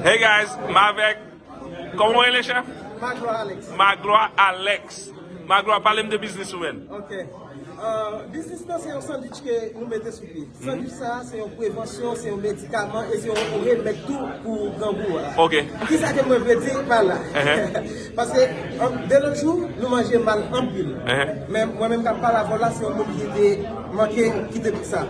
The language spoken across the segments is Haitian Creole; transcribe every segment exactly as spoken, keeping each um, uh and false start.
Hey guys, m avèk, kòman w rele chèf? Magloire Alex. Magloire Alex. Magloire, pale m de biznis ou, man. Ok. Euh, biznis nan se yon sandwich ke nou mete sou pye. Sandwich sa a, se yon prevansyon, se yon medikaman e se yon remèd tou pou grangou a. Ok. Kisa ke mwen vle di pa la? Paske, an, de nos jours, nou manje mal anpil. Men mwen menm k ap pale avè w la, se yon moun ki te manke kite tout sa.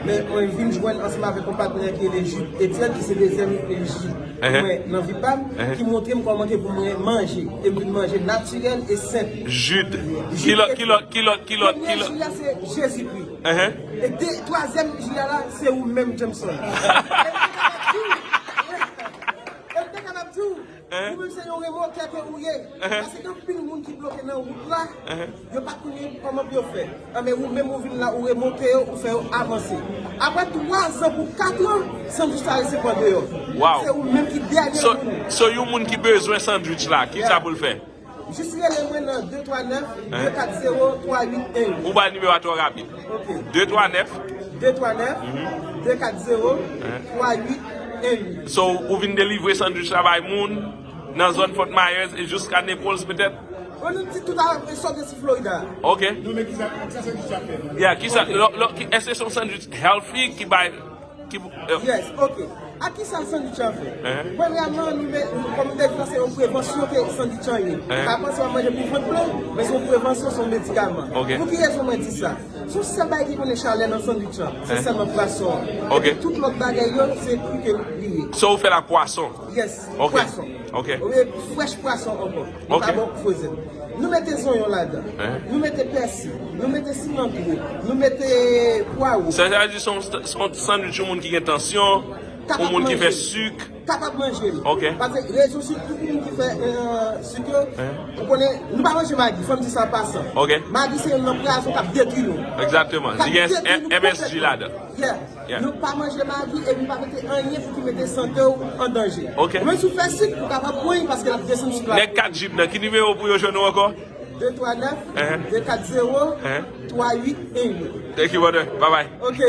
Men mwen vin jwenn ansanm avèk yon patnè ki rele Jude Etienne, ki se dezyèm J mwen nan vi pa m, ki montre m kòman ke pou mwen manje. E m vin manje natirèl e senp. Jude. Ki lòt, ki lòt, ki lòt, ki lòt, ki lòt? Premye J a se Jezikri. E de, twazyèm J a la, se ou menm, Jameson. E m te kapab di w, e m te kapab di w, ou menm se yon remòkè ke ou ye. Paske gen anpil moun ki bloke nan wout la, yo pa konnen kòman pou yo fè. Anben, ou menm ou vin la, ou remòke yo, ou fè yo avanse. Apre twa zan pou kat an, sandwich la rete pa deyò. Wow. Se ou menm ki dènye moun. So, yon moun ki bezwen sandwich la, kisa pou l fè? Jis rele mwen nan de twa nèf, de kat zewo, twa uit en uit. Ou ba nimewo a twò rapid. Ok. De twa nèf. De twa nèf, de kat zewo, twa uit en uit. So, ou vin delivre sandwich la bay moun nan zòn Fort Myers e jiska Naples petèt? Bon, nou di tout a sòti sou Florida. Ok. Nou men kisa, kisa sandwich la fè. Yeah, kisa, lò, lò, ki, èske se yon sandwich healthy ki bay, ki, euh, Yes, ok. A kisa sandwich la fè? Premyèman, nou men, kòm m te di la, se yon prevansyon ke sandwich la ye. Pa panse w ap manje pou vant plen, men se yon prevansyon, se yon medikaman. Ok. Pou ki rezon mwen di sa? Se yon sèl bagay ki konnen chalè nan sandwich la. Se sèlman pwason an. Ok. Epi tout lòt bagay yo, se kri ke li ye. So, ou fè l ak pwason? Yes, pwason. Ok. Ou ye frèch pwason ankò. Li pa bon frozen. Nou mete zonyon ladan. Nou mete pèsi. Nou mete silantro. Nou mete pwawo. Sa, sa vle di se yon, se yon sandwich yon moun ki gen tansyon, yon moun ki fè sik. Kapab manje l. Ok. Paske rezon sik, tout moun ki fè, euh, sik yo, ou konnen, nou pa manje magi, fò m di sa an pasan. Ok. Magi se youn nan pwazon k ap detwi nou. Egzakteman. Li gen M S G ladan. Yeah. Nou pa manje magi epi pa mete anyen pou ki mete sante w an danje. Ok. Ou menm si w fè sik, ou kapab pran li paske l ap desann sik la. Nèg kat jip nan, ki nimewo pou yo jwenn ou ankò? De twa nèf, de kat zewo, twa uit en uit. Thank you, brother. Bye bye. Ok.